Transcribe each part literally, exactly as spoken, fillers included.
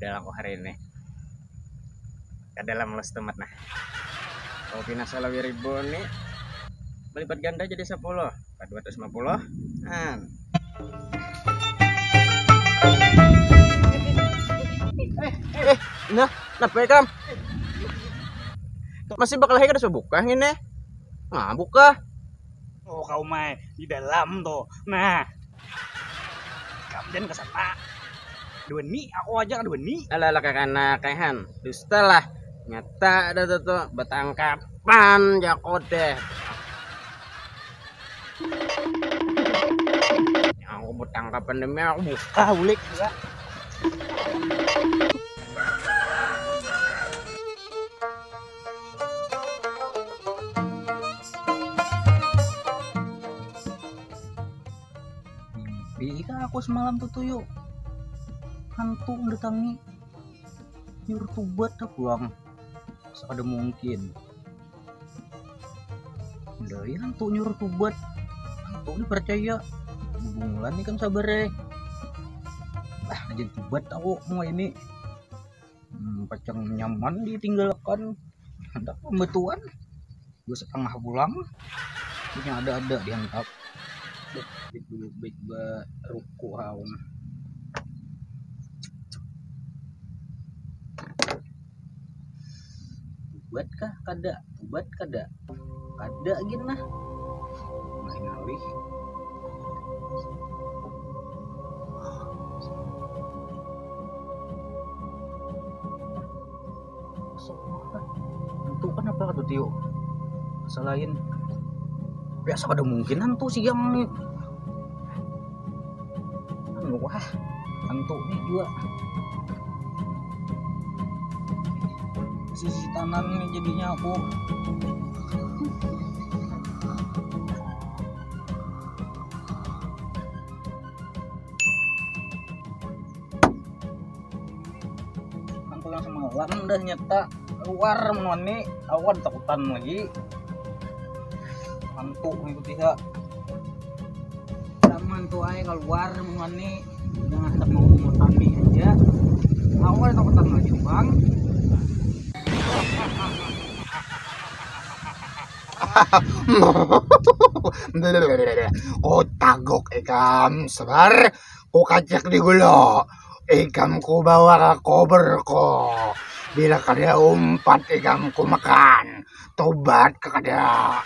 Dalam hari ini. Kada lah, mulus tumat nah. Kau pina salawi ribu ni, balipat ganda jadi sepuluh, ka dua ratus lima puluh. An. Eh, eh, nah, napa ikam? Masih bakalahi kada suah buka ngini? Nah, buka. Oh, kau mai di dalam tuh. Nah. Kam jan ke sana. Dua ni, aku aja dua ni. Alah, alah, kakana, kaihan. Dusta lah. Nyata ada tuh, tuh, betangkapan jako deh. Aku betangkapan demi aku buka bulik juga. Mimpi kah aku semalam tuh, tuh, yuk. Hantu mendatangi. Nyuruh tubat dah pulang. Sakada mungkin. Mulai hantu nyuruh tubat. Hantu dipercaya. Bubungulan ikam sabar eh. Ah, aja tubat aku mau ini. Hmm, pacang nyaman ditinggalkan. Handak pembetuan. Dua setengah pulang. Ini ada-ada dihantak. Baik, baik, baik, baik, baik, baik, ruku haun. Buat kah? Kada. Buat kada. Kada gin nah. Main alih. Hantu kan apa tuh, Tio? Selain biasa kada mungkin hantu siang nih. Anu, wah, hantu nih juga. Sisi kanan nih jadinya aku. Aku yang semalam udah nyata keluar menoni, aku ada takutan lagi. Hantu itu bisa. Sama hantu aja keluar menoni, jangan hendak mau mengutangi aja. Aku ada takutan lagi, Bang. Ku taguk ikam, sabar. Ku kacik di gulu. Ikam ku bawa ka kubur ku. Bila kada umpat ikam ku makan. Tobat ka kada.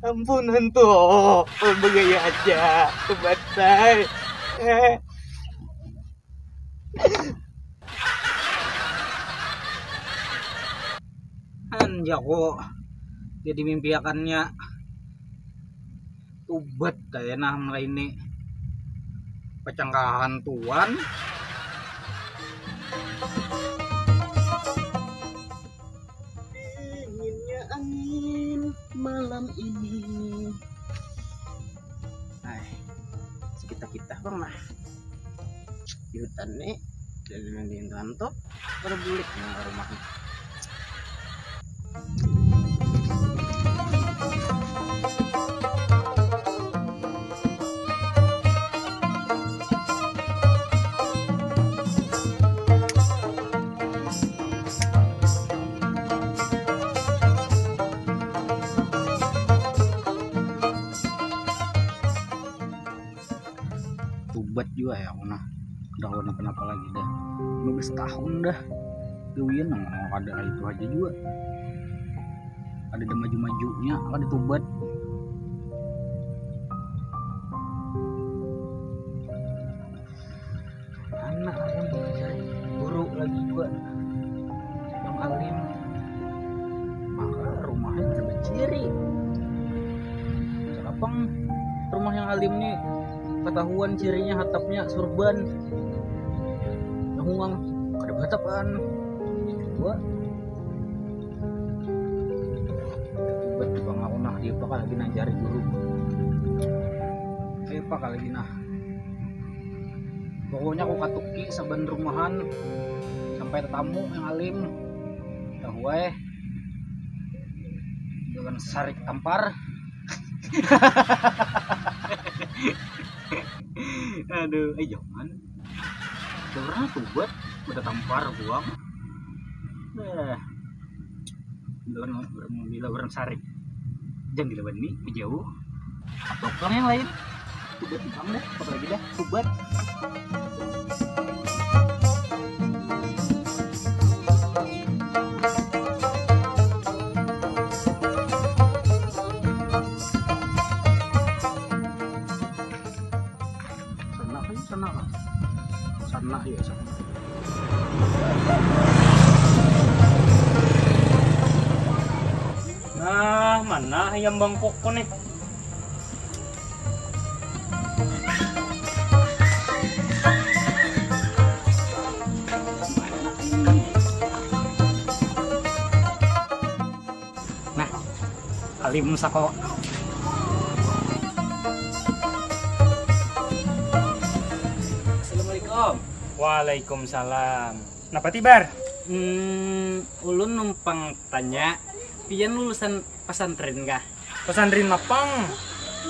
Ampun hantu, bagaya aja. Tobat ai. Eh. Anjaku jadi mimpiakannya tubat kaya nah mulai ini pacangkahan tuan. Dinginnya angin malam ini. Hai, sekitar kita bang lah di hutan nih. Dari nanti ngantuk, baru bulik nih ke rumah. Tubat juga ya aku nah, udah kawan apa-apa lagi dah. Lima belas tahun dah gawian nang kada itu aja juga. Ada ada maju-majunya, ada tubat. Anak aku mencari guru lagi juga yang alim, maka rumahnya ada berciri. Kenapa rumah yang alim nih ketahuan cirinya hatapnya surban, yang hungang kada berhatapan. Dua, buat juga ngaunah dia bakal lagi nang cari guru. Kayak apa lagi nah? Pokoknya aku katuki saban rumahan sampai tetamu yang alim. Tahu eh, dengan sarik tampar. Aduh, eh, jangan. Jangan tubat, udah tampar buang. Eh, bila orang, bila orang sarik, jangan dilawan nih, jauh. Atau pulang yang lain. Tubat bang deh, apa lagi dah, tubat. Sana kan, sana kan. Sana ya, sana. Nah, mana ayam bangkokku nih? Nah, alim sako. Assalamualaikum. Waalaikumsalam. Napa tibar? Hmm, ulun numpang tanya, pian lulusan pesantren kah? Pesantren lapang,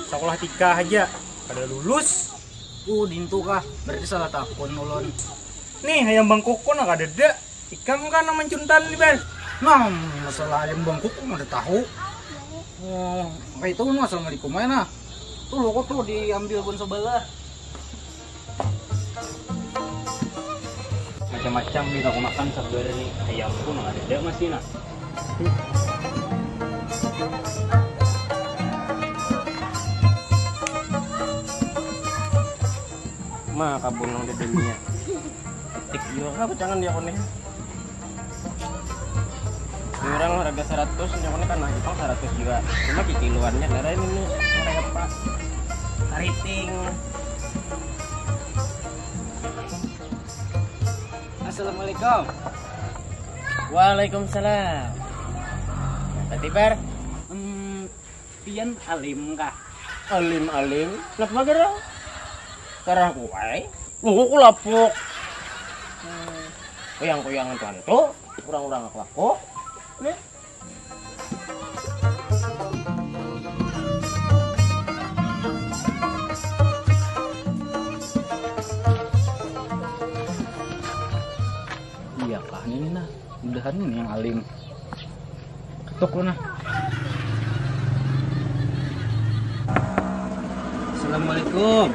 sekolah tika aja, kada lulus. Uh, dintu kah? Berarti salah takun ulun. Nih, ayam bangkokku nah kadada. Ikam kan nang mancuntan, Liban? Nah, masalah ayam bangkok, ulun ada tahu. Oh, kayak itu, nah, assalamualaikum aja, nah. Tuh, loko tuh diambil pun sebelah. Macam-macam nih aku makan sabar nih. Ayam pun ada masih, nah. Ma, kabun nang di dunia. Tik juga apa jangan dia konek. Ini orang harga seratus, ini kan nah Jepang seratus juga. Cuma kikiluannya karena ini nih, mereka apa? Kariting. Assalamualaikum. Waalaikumsalam. Tadi bar. Hmm, pian alim kah? Alim-alim, kenapa gerang? Karah kuai, luhu kulapuk. Kuyang-kuyang tuan tu, urang-urang aku aku. Nih. Iya kah ini nah, mudahan ini yang alim. Ketuk lu nah. Assalamualaikum.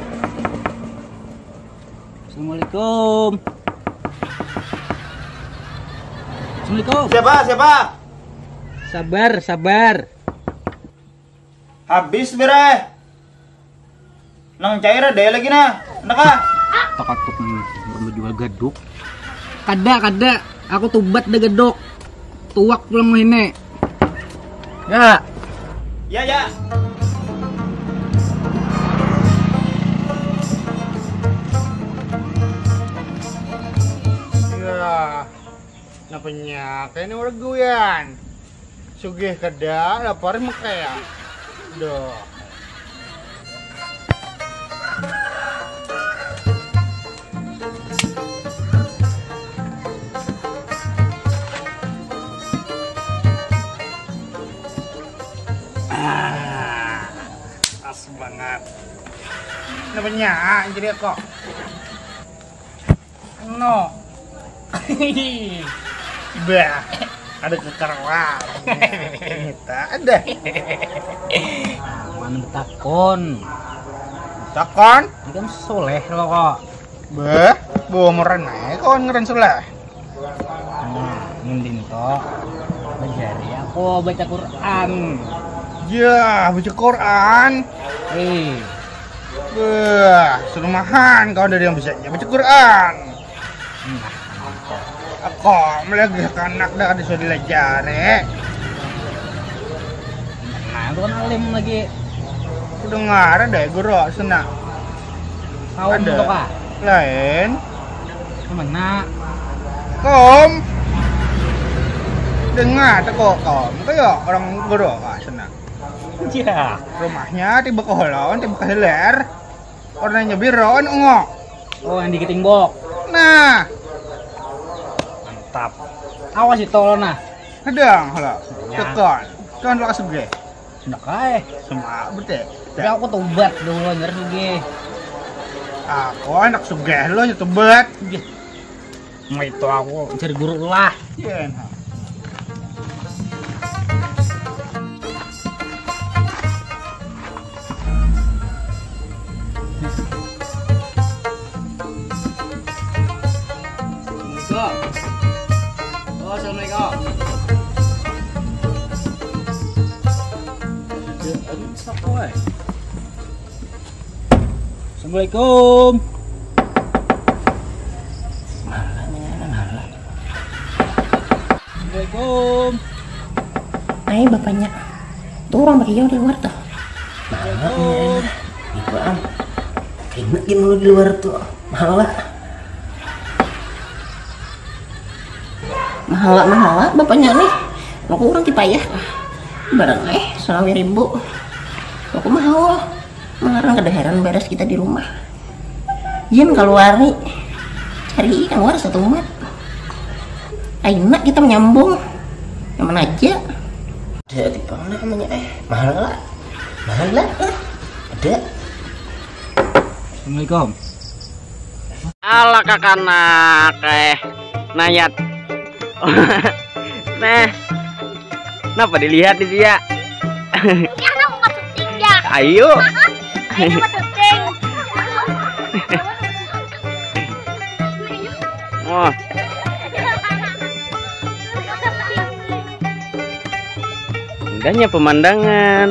Assalamualaikum. Assalamualaikum. Siapa? Siapa? Sabar, sabar. Habis bereh. Nang cair ada lagi nah. Enak ah. Takatuk nih, orang menjual gaduk. Kada, kada. Aku tubat dah gaduk. Tuak pulang ini. Ya. Ya, ya. Ya. Napanya kayak ini orang guyan. Sugih kada, lapar makaya. Duh. Ah, pas banget. Kenapa nyaa jadi kok? No. Bah, ada kekeruan. Kita ada. Mana betakon? Takon? Ini kan soleh lo kok. Bah, bawa merenai kawan ngeren soleh. Nah, mending to. Bajari aku baca Quran. Ya, baca Quran. Eh. Bah, serumahan kawan dari yang bisa baca Quran. Nah, aku melagi anak dah kada sudah dilajari. Nah, itu kan alim lagi. Aku dengar ada guru sana. Kaum ada. Lain. Mana? Kaum. Dengar teko kaum. Kayak orang guru kah sana. Ya. Rumahnya tiba ke holon, tiba ke hilir. Warnanya biru kan ungu. Oh, yang digiting bok. Nah. Mantap. Awas itu lo nah. Kadang lah. Ya. Tekan. Kan lah suge. Nak ai. Sama betul. Tapi aku tobat dulu nyerah suge. Aku anak sugih lo nyetubat. Mau itu aku cari guru lah. Iya. Assalamualaikum. Oh, assalamualaikum. Aduh, aduh, siapa, woi? Assalamualaikum. Malah nih, malah. Assalamualaikum. Ai bapaknya. Tuh orang berhijau di luar tuh. Malah nih. Ibu am. Kena gini lu di luar tuh. Malah. Mahala mahala bapaknya nih. Aku orang tipayah. Barang eh salawi ribu. Aku mau. Mengarang kedaharan beres kita di rumah. Yen keluar nih. Cari keluar satu umat. Aina kita menyambung. Yang mana aja. Ada di mana namanya eh? Mahala. Mahala. Ada. Assalamualaikum. Ala kakanak eh nayat. Nah. Kenapa dilihat di dia? Karena mau syuting ya. Ayo. Ini mau syuting. Oh, indahnya pemandangan.